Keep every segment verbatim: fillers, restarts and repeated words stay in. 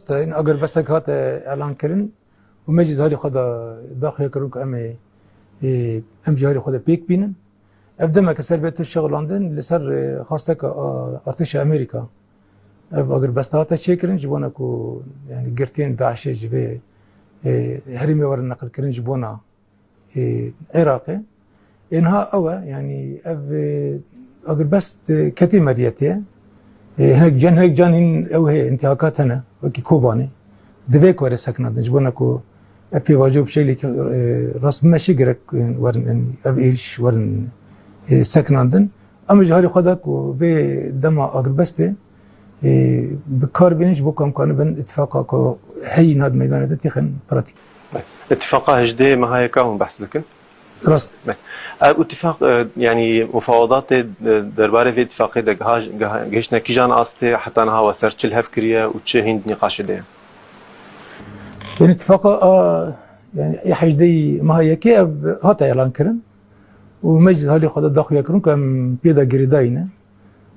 Te in agirbestek hate elan kirin û me jî ji halî xwe de daxuya kirin ku em ê, ê, em jî halî xwe de pêk bînin. Ev demeke ser vê tişt şixulandin li ser, ê, xwesteke, a, artêşa Amerîka. Ev agirbeste hate çêkirin ji bona ku, yanî, girtiyên DAIŞê ji vê, ê, herêmê werin neqilkirin ji bona ê, Iraqê. Ê niha ew e, yanî ev, ê, agirbest, ê, ketî meriyetê ye. Ê, hinek can, hinek can hîn ew heye, întihakat hene, wekî Kobanê. Divê ku were sekinandin, ji bona ku ev pêvajo bi şeklekî, ê, rast bimeşe gerek, ê, werin, ê, ev êrîş werin, ê, sekinandin. Em ji halî xwe de ku vê dema agirbestê, ê, bi kar bînin ji bo ku em kanibin îtifaqa ku heyî niha di meydanê de têxin pratîk. Îtifaqa hejdê meha yeka hûn behs dikin? Rast. Be. Ev îtifaq, e, yanî mufawedatê, e, derbarê vê îtifaqê de giha-, giha-, gihiştine kîjan astê heta niha we ser çi li hev kiriye û çi hîn di nîqaşê de ye? Yanî îtifaqa a, yanî ê hejdeyî meha yekê ev hate elan kirin û me jî halê xwe de daxuya kirin ku em pê de girêdayî ne.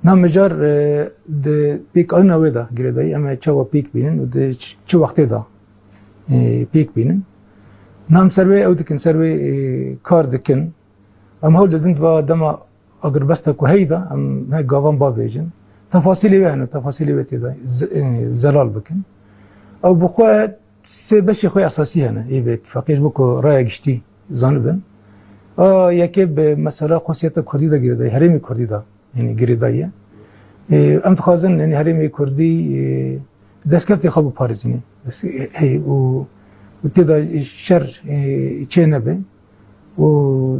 Na mijar, e, di pêkanîna wê de girêdayî, em ê çawa pêk bînin û di ç-, çi wextê de, e, pêk bînin. Na em ser wê ew dikin, ser wê, e, kar dikin. Em hewl didin di va dema agirbesta ku heyî de, em hinek gavan bavêjin. Tefasîlê wê hene, tefasîlê wê tê de ze-, e, zelal bikin. Ew bi xwe sê beşê xwe esasî hene, ê vê îtifaqê ji bo ku raya giştî zanibin. A yekê bi mesela xwesiyeta kurdî de girêdayî, herêmê kurdî de. Yanî girêdayî ye. Ê, em dixwazin, yanî herêmê kurdî, ê, destkeftê xwe biparêzîne. Des-, ê, ê, û, û tê de şer, ê, çê nebe. Û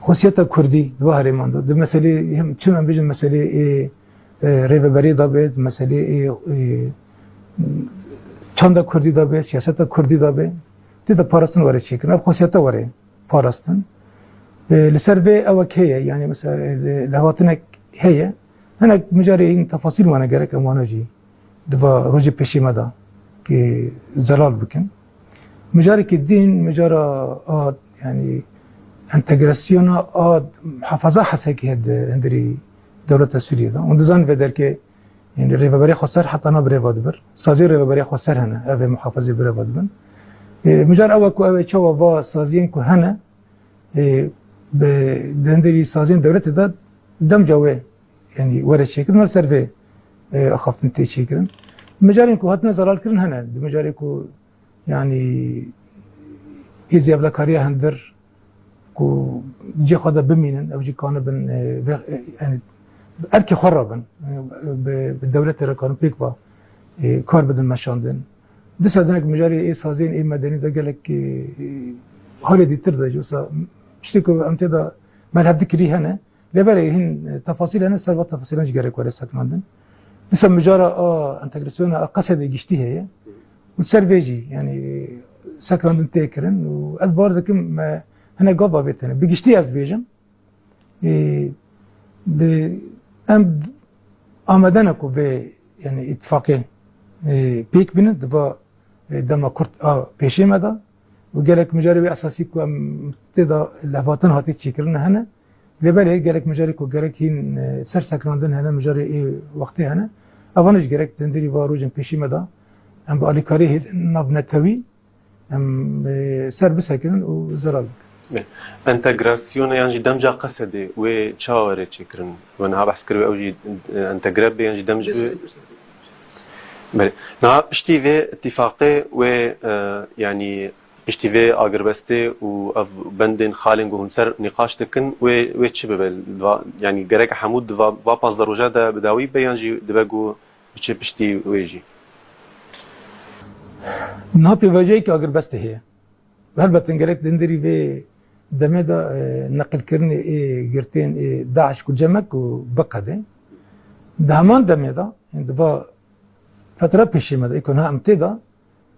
xwesiyeta kurdî di va herêman de, di meselê, hem çi em bêjin meselê, ê, ê, rêveberiyê de be, di meselê, ê, ê, çanda kurdî de be, siyaseta kurdî de be, tê de parastin were çêkirin. Ev xwesiyeta were parastin. E, li ser vê ewek heye, yanî mesela, e, lehvatinek heye. Hinek mijarê hîn tefasîl wana gerek em wana jî di va rojê pêşî me de ki zelal bikin. Mijarekî din, mijara a, yanî entegrasyona a muhafaza Hesekê heye di hundirî dewleta Sûriyê de. Hûn dizan vê derkê Yanî rêveberê xweser heta na bi rêva dibir. Saziyên rêveberê xweser hene, ev ê muhafizê bi rêva dibin. Ê, mijar ew e ku ew ê çawa va saziyên ku hene, ê, bi denderî saziyên dewletê de demca wê, yanî were çêkirin, li ser vê, ê, axaftin tê çêkirin. Mijarên ku hatine zelalkirin hene. Di mijarê ku Yanî hêzî ewlekariya hundir ku cê xwe de bimînin, ew jî kanibin, e, ve-, e, yanî bi erkê xwe re bin, e, bi, bi dewletê re karin pêk ve, e, kar bidin meşandin. Dîsa dinek mijarê ê saziyên ê medenî de gelek, e, halê dîtir de jî wisa tiştê ku em tê de me li hev dikirî hene. Lê belê hîn, e, tefasîl hene, ser va tefasîlan jî gerek were sekinandin. Dîsa mijara a entegrasyona a Qesedê giştî heye. Û ser vê jî, yanî, sekinandin tê kirin û ez bawer dikim me hinek gav avêt hene. Bi giştî ez bêjim, e, bi, em amade ne ku vê, yanî, îtifaqê, e, pêk bînin, di va, e, dema kurt a pêşê me de. Û gelek mijarê wê esasî ku em tê de lehvatin hatî çêkirin hene. Lê belê gelek mijarê ku gerek hîn, e, ser sekinandin hene, mijarê ê wextê hene. Evan jî gerek di hundirî va rojên pêşî me de em bi alîkarî hêzên navnetewî em, e, ser bisekinin û zelal bikin. Be. Entegrasyona yan jî demca Qesedê wê çawa were çêkirin? We niha behs kir, wê ew jî, e, entegre be yan jî demc be? Belê. Niha piştî vê îtîfaqê wê, e, yanî piştî vê agirbestê û ev bendên xalên ku hûn ser nîqaş dikin, wê, wê çi bibe? Va-, yanî gerek hemû di va, va pazdeh roja de bi dawî be yan jî dibe ku biçe piştî wê jî? Niha pêvajoyekî agirbestê heye. Helbet gerek di hundirî vê demê de, e, neqilkirinê ê girtiyên ê DAIŞ ku cem e ku biqede. Di heman demê de, di va fetra pêşî me de, ê ku niha em tê de,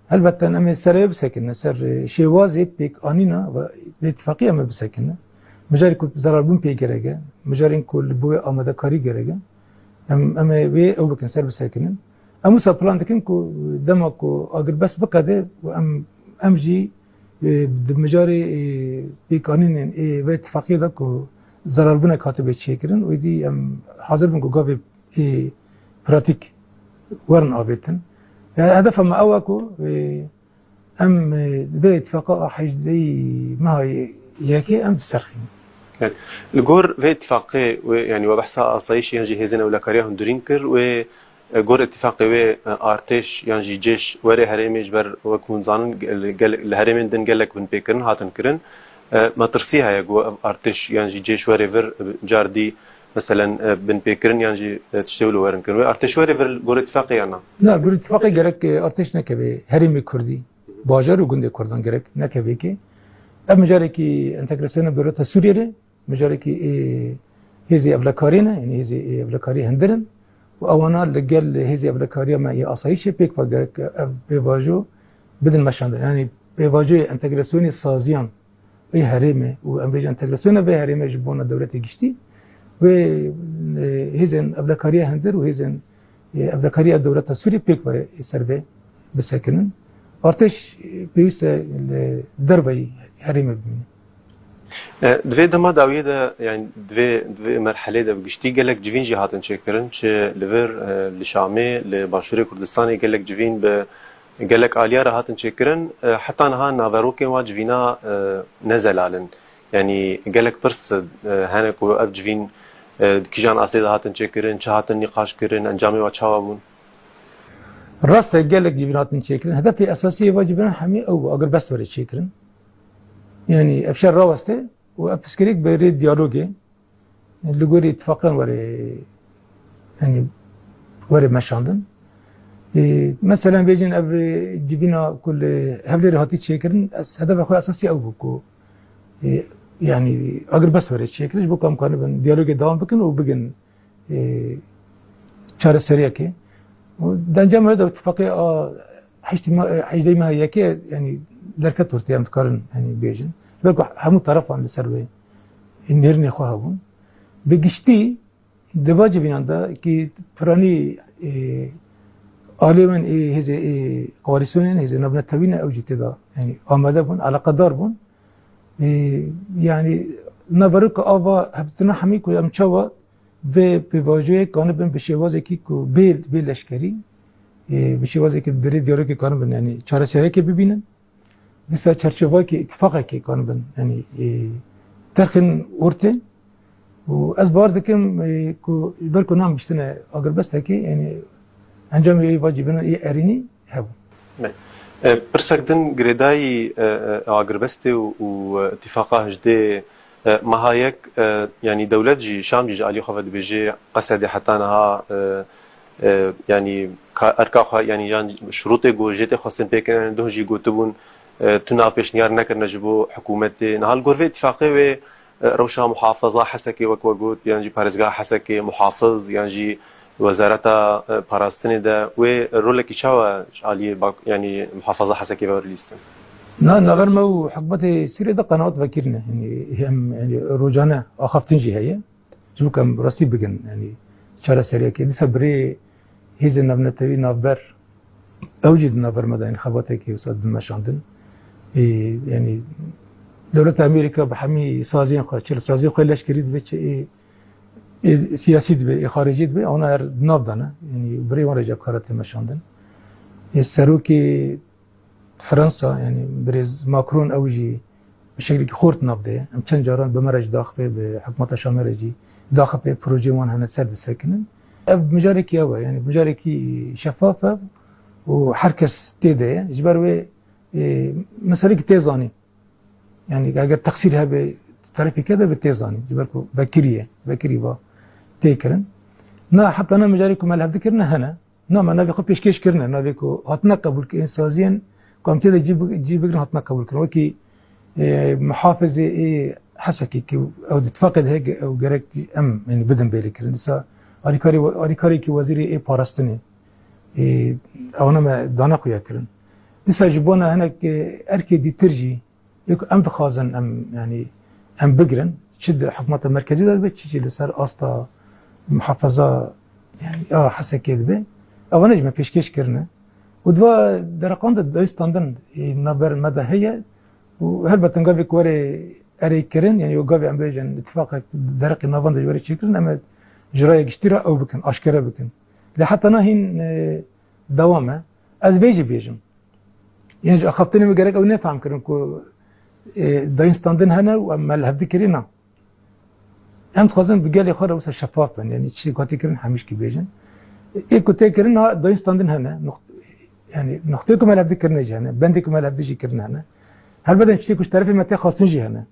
helbet em ê ser wê bisekinin, ser, e, şêwazê pêkanîna ve vê îtîfaqî em ê bisekinin. Mijarê ku zerarbûn pê gerek e, mijarên ku li bo wê amadekarî gerek e, em, em ê wê ew bikin, ser bisekinin. Em wisa plan dikin ku dema ku agirbest biqede û em, em jî, e, di mijarê, e, pêkanînên ê vê îtîfaqiyê de ku zerarbûnek hatibe çêkirin, êdî em hazir bin ku gavê, e, pratîk werin avêtin. Yani hedefa me ew e ku, e, em, e, vê îtifaqa a hejdehî meha yekê em biserxînin. Evet. Li gor vê îtifaqê wê, yani we behsa asayîşê yan jî hêzên ewlekariya hundirîn kir, wê, e, gor îtifaqê wê, e, artêş yan jî cêş werê herêmê, ji ber wek hûn zanin, gel-, gel-, li herêmên din gelek binpêkirin hatin kirin. E, metirsî heye ku ev artêş yan jî cêş werê vir, e, car dî, meselen, e, binpêkirin yan jî, e, tiştê wilo werin kirin. Wê artêş werê vir li gor îtifaqê yan na? Na, gor îtifaqê gerek, e, artêş nekeve herêmê Kurdî, bajar û gundê Kurdan gerek nekeve kê. Ev mijarekî entegrasyona dewleta Sûriyê re, mijarekî, e, hêzê ewlekariyê ne, yani hêzê, e, ewlekariyê hundir in. Û ewana li gel hêzê ewlekariya me yê asayîşê pêk ve gerek ev pêvajo bidin meşandin. Yani pêvajoyê entegrasyonê saziyan ê herêmê û em bêjin entegrasyona vê herêmê ji bona dewletê giştî wê, e, hêzên ewlekariya hundir û hêzên, e, ewlekariya dewleta Sûriyê pêk ve ser vê bisekinin. Artêş, e, pêwîst e li derveyî herêmê bimîne. E, di vê dema dawiyê de, yani di vê, di vê merhelê de bi giştî gelek civîn jî hatin çêkirin, çi li vir, e, li Şamê, li Başûrê Kurdistanê gelek civîn bi gelek aliya re hatin çêkirin. E, heta niha naverokên wa civîna, e, ne zelal in. Yani gelek pirs, e, hene ku ev civîn, e, di kîjan astê de hatin çêkirin, çi hatin nîqaş kirin, encamê wa çawa bûn? Rast e, gelek civîn hatin çêkirin. Hedefê esasî yê va civînan hemî ew bû, agirbest were çêkirin. Yani ev şer raweste û ev pirsgirêk bi rê diyalogê, li gorî îtifaqan were, yani were meşandin. E, meselen bêjin ev, e, civîna ku li Hewlêrê hatî çêkirin, ez, hedefa xwe esasî ew bû ku, e, yani agirbest were çêkirin, ji bo ku em karibin diyalogê dewam bikin û bigin, e, çareseriyekê. Û di encamê de îtifaqê a heştê me-, e, hejdehê meha yekê, yani derket ortê, em dikarin, yani bêjin. Belku hemû terefan li ser wê nêrînê xwe hebûn. Bi giştî di va civînan de kî piranî, e, aliyên ê hêzê, ê koalîsyonên hêzê navnetewî ne, ew jî tê de, yani amade bûn, eleqedar bûn. E, yani naveroka ava hevdîtina hemî ku em çawa vê pêvajoyê kanibin bi şêwazekî ku bê, bê leşkerî, e, bi şêwazekî bi rê diyalogê kanibin, yani çareseriyekê bibînin. Dîsa çerçevayekî îtifaqekê kanibin, yani, e, derxin ortê. Û ez bawer dikim, e, ku ji ber ku nam giştine agirbestekê, yani encamê wê va civînan ê erênî hebû. Be. E, pirsek din girêdayî, e, e, agirbestê û, û, e, îtîfaqa hejdê, e, meha yek, e, yanî dewlet jî, Şam jî ji aliyê xwe ve dibêje Qesedê heta niha, e, e, yanî ka-, erka xwe, yanî yan şirûtê ku jê tê xwestin pêkirin, duh jî gotibûn, e, tu nav pêşniyar nekirine ji bo hikûmetê. Niha li gor vê îtîfaqê wê, e, rewşa muhafeza Hesekê wek we got, yan jî parêzgeha Hesekê muhafiz, yan jî Wezareta, e, Parastinê de wê rolekî çawa ji aliyê bak-, yanî muhafaza Hesekê ve werlîstin? Na, navber me û hikûmetê Sûriyê de qenaat vekirî ne. Yanî hem, yanî rojane axaftin jî heye. Ji bo ku em rastî bigin, yanî çareseriyekê. Dîsa bi rê hêzên navnetewî navber ew jî di navber me de, yanî xebatekê wisa din meşandin. Ê, yanî dewleta Amerîka bi hemî saziyên xwe, çi li saziyên xwe leşkerî dibe, çi ê, ê siyasî dibe, ê xaricî dibe, wana her di nav de ne. Yanî bi rê wan re jî ev kara tê meşandin. Ê serokê Fransa, yanî birêz Macron, ew jî bi şeklekî xurt nav de ye. Em çend caran bi me re jî daxivê, bi hikûmeta Şamê re jî daxivê, projeyên wan hene ser disekinin. Ev mijarekî ew e, yanî mijarekî şefaf e û her kes tê de ye. Ji ber wê, e, meselekî tê zanîn. Yanî eger teqsîr hebe, terefê kê de bi tê zanîn. Ji ber ku vekirî ye, vekirî va tê kirin. Na, heta na mijarê ku me li hev dikirine hene. Na, me navê xwe pêşkêş kirine, navê ku hatine qebûlkirin, saziyên ku em tê de cî bi-, cî bigirin hatine qebûlkirin. Wekî, e, muhafizê ê Hesekê ku ew di tifaqê de heye, ew gerek em, yanî bidin bêrîkirin. Dîsa alîkarê we-, alîkarekî wezîrê ê parastinê, e, ewana me dane xuya kirin. Dîsa ji bona hinek, e, erkê dîtir jî, Yek em dixwazin em, yanî em bigirin, çi di hikûmeta merkezî de dibe, çi jî li ser asta muhafaza, yanî a Hesekê dibe. Evane jî me pêşkêş kirine. Û di va dereqan de dayî standin, e, navber me de heye. Û helbet gavê ku were erê kirin, yanî wek gavê em bêjin îtîfaqek dereqê navan de ji were çêkirin, em ê ji raya giştî re ew bikin, aşkere bikin. Lê heta na hîn, e, dewam e. Ez vê jî bêjim. Yên ji axaftinê min gerek ew nefehm kirin ku, e, dayîn standin hene û em me li hevdî kirî ne. Em dixwazin bi gelê xwe re wisa şefaf bin. Yanî çi ku hatî kirin hemîşkî bêjin. Ê ku tê kirin ha dayîn standin hene. Nuxt-, yanî nuxtê ku me li hevdî kirine jî hene. Bendê ku me li hevdî jî kirin hene. Helbet em tiştê ku ji terefê me tê xwestin jî hene.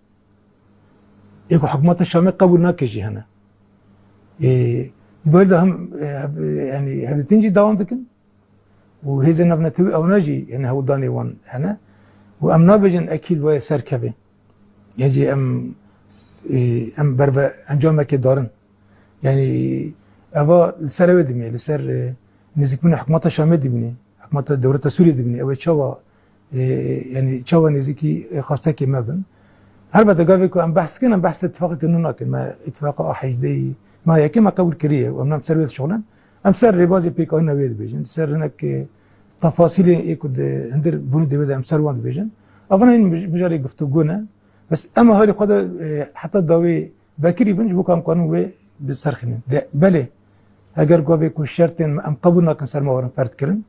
Ê ku hikûmeta Şamê qebûl nake jî hene. Ê, di ber de hem, e, hev-, yanî hevdîtin jî dewam dikin. Û hêzên navnetewî ewna jî, yanî hewldanê wan hene. Û em nabêjin ekîd wê serkeve. Yan jî em, s-, e, em berve encamekê darin. Yanî eva li ser ew ê dimîne, li ser, e, nêzîkbûna hikûmeta Şamê dimîne, hikûmeta dewleta Sûriyê dimîne. Ew ê çawa, e, yanî çawa nêzîkî, e, xwestekê me bin. Helbet gavê ku em behs dikin, em behsê îtifaqeke nû nakin. Me îtifaqa A hejdehî, me yekê me qebûl kiriye û em ne em ser wê dişuxulin. Em ser rêbazê pêkahîna wê dibêjin. Ser hinek, e, tefasîlê ê ku di hundir bûnê dê wê de em ser wan dibêjin. Evana hîn mij-, mijarê guftûgû ne. Bes em a halê xwe de, e, heta dawê vekirî bin ji bo ku em karin wê bi ser xînin. Lê belê, heger gavê ku şertên em qebûl nakin ser me werin ferd kirin,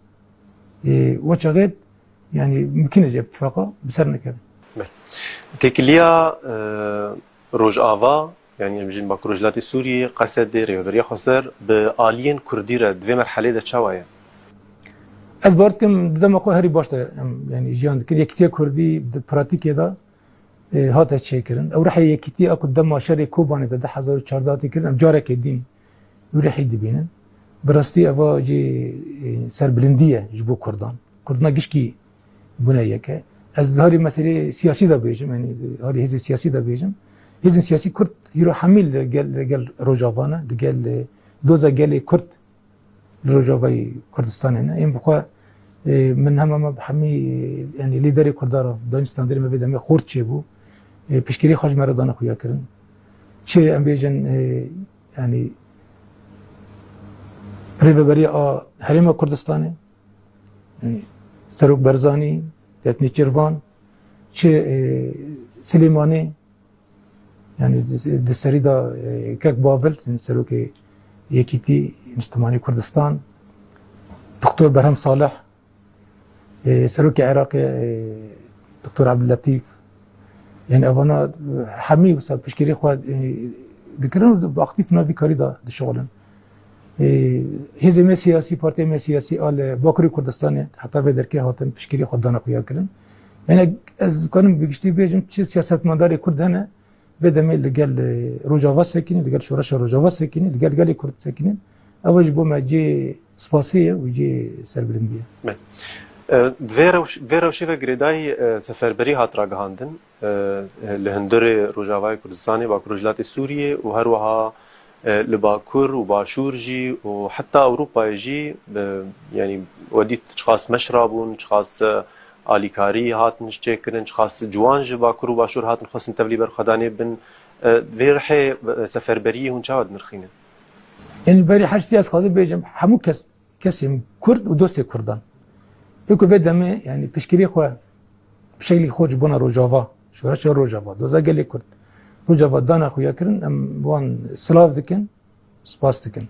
e, we çaxê, yanî mimkîn e ji îtifaqa bi ser nekevin. Belê. Têkiliya, e, Rojava, yanî em jî Bakur Rojhilatê Sûriyê, Qesedê, Rêveberiya Xweser bi aliyên Kurdî re di vê merhelê de çawa ye? Ez bawer dikim di dema xwe herî baş de em, yanî jiyan dikin. Yekîtiya Kurdî di pratîkê de, e, hate çêkirin. Ew rihê yekîtî a ku dema şerê Kobanê de du hezar û çardeh hatî kirin, em careke din wî rihî dibînin. Bi rastî eva jî, e, serbilindî ye ji bo Kurdan. Kurdina gişkî bûne yeke. Ez harî meselê siyasî de bêjim, yanî harî hêzên siyasî de bêjim. Hêzên siyasî Kurd hîro hemî li gel, li gel Rojava ne, li gel, e, doza gelê Kurd li Rojavayê Kurdistanê ne. Ên bi xwe, e, min hema me bi hemî, e, yanî lîderê Kurda re, dayîn standê me vê demê xort çêbû. E, piştgirî xwe ji me re dane xuya kirin. Çi em bêjin, e, yanî rêveberiya a Herêma Kurdistanê, yanî Serok Barzanî, Dewlet Nêçîrvan, çi, e, Silêmanê, yanî di, di serî de, e, Kek Bavil, yanî Serokê Yekîtî Niştimanî Kurdistan, Doktor Berhem Salih, e, Serokê Iraqê, e, Doktor Ebdulletîf, yanî evana, e, hemî wisa piştgirî xwe, e, dikirin û bi aktîf navî karî de dişuxulin. E, hêzê me siyasî, partiyê me siyasî a li Bakurê Kurdistanê heta vê derkê hatin piştgirî xwe dane xuya kirin. Yanî ez karim bi giştî bêjim, çi siyasetmedarê Kurd hene, vê demê li gel, e, Rojava sekinî, li gel Şoreşa Rojava sekinî, li gel gelê Kurd sekinî. Ev ji bo me cê spasê ye û cê serbilindî ye. Belê. E, di vê rewş-, vê rewşê ve girêdayî, e, seferberî hat ragihandin, e, li hundirê Rojavayê Kurdistanê, Bakur Rojhilatê Sûriyê û her wiha, e, li Bakur û Başûr jî û heta Ewropayê jî, e, yanî we dît çiqas meşra bûn, çiqas, e, alîkarî hatin çêkirin, çiqas ciwan ji Bakur û Başûr hatin xwestin tevlî berxwedanê bin. E, vê rihê, e, seferberiyê hûn çawa dinirxînin? Yanî berî her tiştî ez xwazim bêjim, hemû kes, kesên Kurd û dostê Kurdan. Ê ku vê demê, yanî piştgirî xwe, bi şeklî xwe ji bona Rojava, şoreşa Rojava, doza gelê Kurd, Rojava dana xuya kirin, em wan silav dikin. Spas dikin.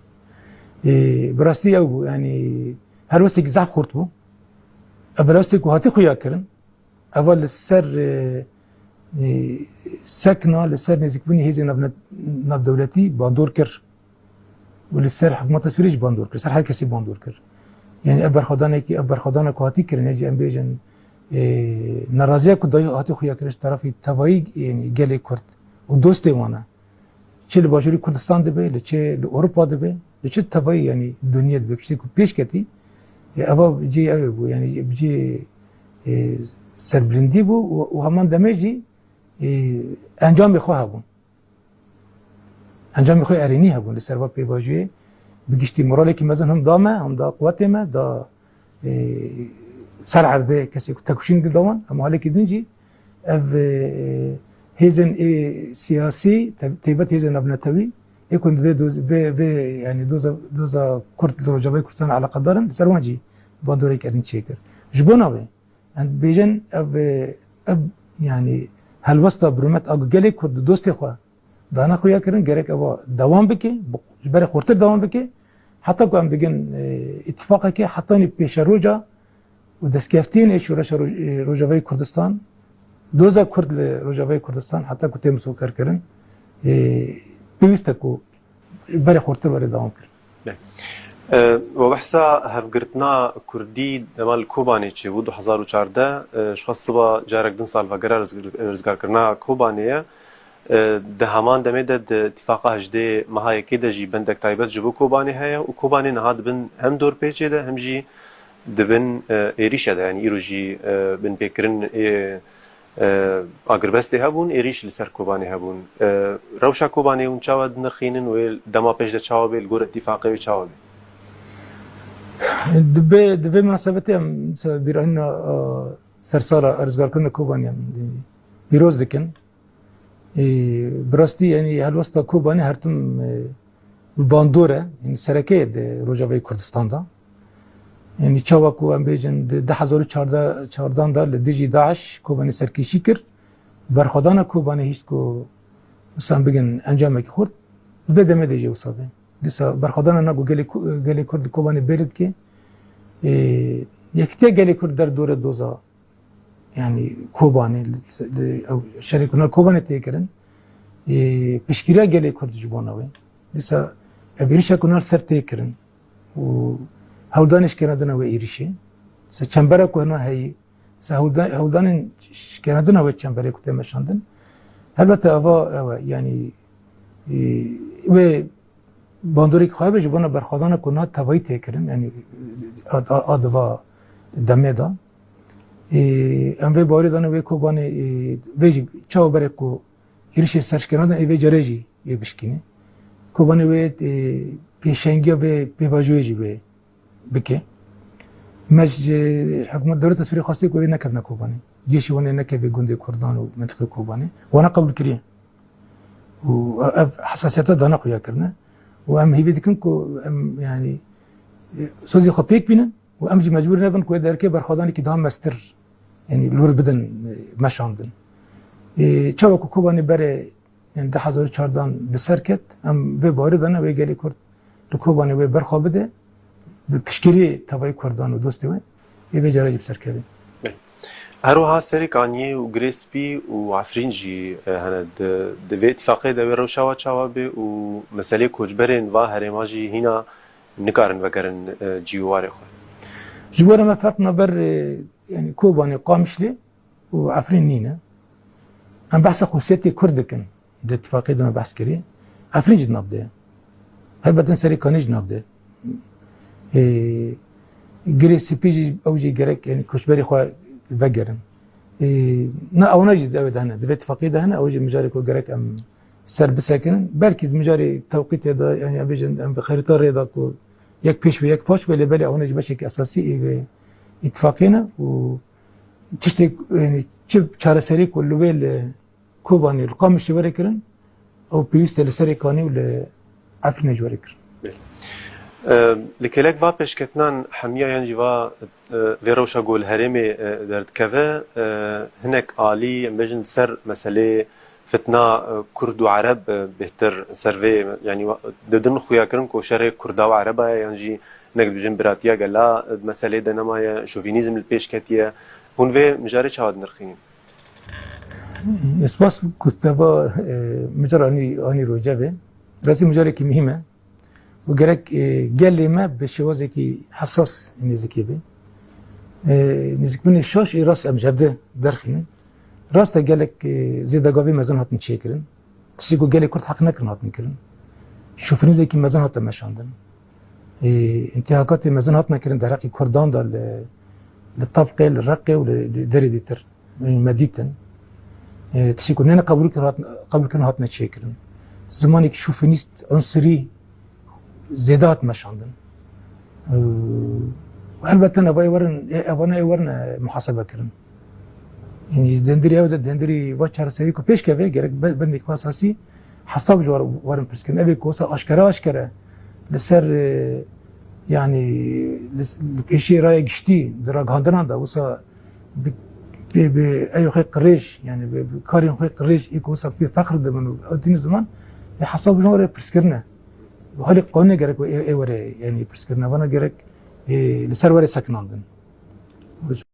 Ê, bi rastî ew bû, yanî helwestekî zehf xurt bû. Ev helwestê ku hatî xuya kirin, eva li ser, e, e, sekna, li ser nêzîkbûnê hêzên navne-, navdewletî bandor kir. Û li ser hikûmeta Sûriyê jî bandor kir, ser her kesî bandor kir. Yanî ev berxwedanekî, ev berxwedana ku hatî kirin, ya jî em bêjin, e, neraziya ku dayî hatî xuya kirin ji terefî tevayî, yanî gelê Kurd û dostê wan e. Çi li Başûrê Kurdistan dibe, li çi li Ewropa dibe, li çi tevayî, yanî dinyê dibe, tiştê ku pêş ketî, e, eva cihê ew bû, yanî bi cihê, e, serbilindî bû û, û heman demê jî, e, encamê xwe hebûn. Encamê xwe erênî hebûn li ser va pêvajoyê. Bi giştî moralekî mezin him da me, him da quwetê me, da e, ser erdê kesê ku tekoşîn dide wan, em halekî din jî ev, e, hêzên ê siyasî, te-, taybet hêzên navnetewî, ê ku di vê doz-, vê, vê, yanî doza, doza Kurd li Rojavayê Kurdistan eleqedar in, li ser wan jî bandorek erîn çêkir. Ji bona wê, em dibêjin ev, e, ev, yanî helwesta bi rûmet a ku gelê Kurd di dostê xwe dana xuya kirin, gerek eva dewam bike, bi, ji berê xurtir dewam bike, heta ku em digin, e, îtîfaqekê, hetanî pêşeroja û destkeftiyên ê şoreşa Roj-, ê Rojavayê Kurdistan, doza Kurd li Rojavayê Kurdistan heta ku tê misogerkirin, ê, pêwîst e ku berê xurtir were dewam kirin. Bê. E, we behsa hevgirtina Kurdî dema li Kobanê çêbû du hezar û çardeh, e, ji xwe siba carek din salvegera rizg-, rizgarkirina Kobanê ye. E, di heman demê de di Îtîfaqa hejdê meha yekê de jî bendek taybet ji bo Kobanê heye û Kobanê niha dibin hem dorpêçê de hem jî dibin, e, êrîşe de, yanî îro jî, e, binpêkirin ê, e, agirbestê hebûn, êrîş li ser Kobanê hebûn. E, rewşa Kobanê hûn çawa dinirxînin wê dema pêş de çawa bê, li gor îtîfaqê wê çawa bê? Di vê, di vê minasebetê em se-, bîranîna, e, sersala rizgarkirina Kobanê em pîroz dikin. Ê, bi rastî, yanî helwesta Kobanê her tim, e, bi bandor e, yanî sereke ye di Rojavayê Kurdistan de. Yanî çawa ku em bêjin di du hezar û çardeh, çardan de li dijî DAIŞ Kobanê serkêşî kir, berxwedana Kobanê hîst ku, wisa em bigin encamekî xurt, di vê demê de jî wisa be. Dîsa berxwedana na ku gelê Ku-, gelê Kurd li Kobanê bêrî dike, ê, yekîtiya gelê Kurd derdore doza yanî Kobanê, li, li, ew şerê ku nav Kobanê tê kirin, ê, piştgiriya gelê Kurd ji bona wê. Dîsa ev êrîşa ku nav ser tê kirin û hewldanê şikena dina wê êrîşê. Dîsa çembera ku hina heyî, dîsa hewlda-, hewldanên şikena dina wê çemberê ku tê meşandin. Helbete eva, ew e, yanî, ê, wê bandorek xwe be ji bona berxwedana ku na tevayî tê kirin, yanî a, a, a di va demê de. Ê, em vê bawerê dane wê Kobanê, ê, vê jî çawa berê ku êrişê serşkena de ê vê carê jî wê bişkîne. Kobanê wê, ê, pêşengiya vê pêvajoyê jî wê bike. Me ji hikûmet dewleta Sûriyê xwestiye ku wê nekevne Kobanê. Cêşî wan ê nekeve gundê Kurdan û mentiqê Kobanê. Wana qebûl kiriye. Û ev hesasiyeta dane xuya kirine. Û em hîvî dikin ku em, yanî, e, sozê xwe pêk bînin û em jî mecbûr nebin ku wê derkê berxwedanekî daha mestir, yanî, li wir bidin, e, meşandin. E, çawa ku Kobanê berê, yanî, du hezar û çardan bi ser ket, em vê bawerê dane wê gelê Kurd li Kobanê wê berxwe bide, bi piştgiriyê tevayî Kurdan û dostê wê, ê vê cara jî bi ser keve. Her wiha Serê Kaniyê û Girê Spî û Efrîn jî, e, hene. Di, di vê îtîfaqê de wê rewşa wa çawa bê û meselê koçberên va herêma jî hîna nikarin vegerin, e, cî û warê xwe? Ji bo me ferq naber, e, yanî Kobanê, Qamişlê û Efrîn nîne. Em behsa xusiyetê Kurd dikin. Di îtîfaqê de me behs kirî. Efrîn jî di nav de ye. Helbet in Serê Kanî jî di nav de ye. Ê, Girê Spî jî, ew jî gerek, yanî, koçberê xwe vegerin. Ê, na ewana jî di ew de hene, di vê îtîfaqê de hene, ew jî mijarê ku gerek em ser bisekinin. Belkî di mijarê tewqîtê de, yanî, em bêjin, em bi xerîta rê de ku yek pêş be, yek paş be, lê belê ewana jî beşekî esasî ê vê îtîfaqê ne û tiştê, yanî, çi çareserî ku li wê li Kobanê û li Qamişlê were kirin, ew pêwîst e li Serê Kanî û li Efrînê jî were kirin. Belê. E, li kêlek va pêşketinan hemiya yan jî va, e, vê rewşa ku li herêmê, e, derdikeve, e, hinek alî, em bêjin, li ser meselê fitna, e, Kurd û Ereb, e, bêhtir ser vê, yanî wa-, didin xuya kirin ku şerê Kurda û Ereba ye, yan jî hinek dibêjin biratiya gela, e, di meselê de nemaye, şovînîzm li pêş ketiye. Hûn vê mijarê çawa dinirxînin? Spas ku te va, e, mijar anî, anî rojevê. Rastî mijarekî muhîm e. Û gerek, e, gelê me bi şêwazekî hesas nêzikê be. E, nêzikbûnê şaş ê rast em ji hev de derxînin. Rast e gelek, e, zêdegavê mezin hatin çêkirin. Tiştê ku gelê Kurd heq nekirin hatin kirin. Şofinîzmekî mezin hate meşandin. Ê, întîhakatê mezin hatine kirin derheqê Kurdan de li, li Tebqê, li Reqê û li, li derê dîtir. Ê, me dîtin. Ê, tiştê ku neyne qebûl kirin hat-, qebûl kirin hatine çêkirin. Zimanekî şofinîst, unsirî zêde hat meşandin. Ê, û helbet eva ê werin, ê, evana ê werin, e, muhasebe kirin. Yanî di hundirê ew de, di hundirê va çareserî ku pêş keve, gerek be-, bendekî xwe esasî hesab ji wan werin pirs kirin. Ev ê ku wisa aşkere aşkere li ser, e, yanî li, li pêşiyê raya giştî di ragihandinan de wisa bi, bi, bi eyê xwe qirêj, yanî bi, bi karên xwe qirêj ê ku wisa pê feqir dibin û ew tînin ziman, ê hesab ji wan were pirs kirine. Halî qanûnê gerek ê, ê were, yanî pirs kirine. Vana gerek, e, li ser were sekinandin. Hoş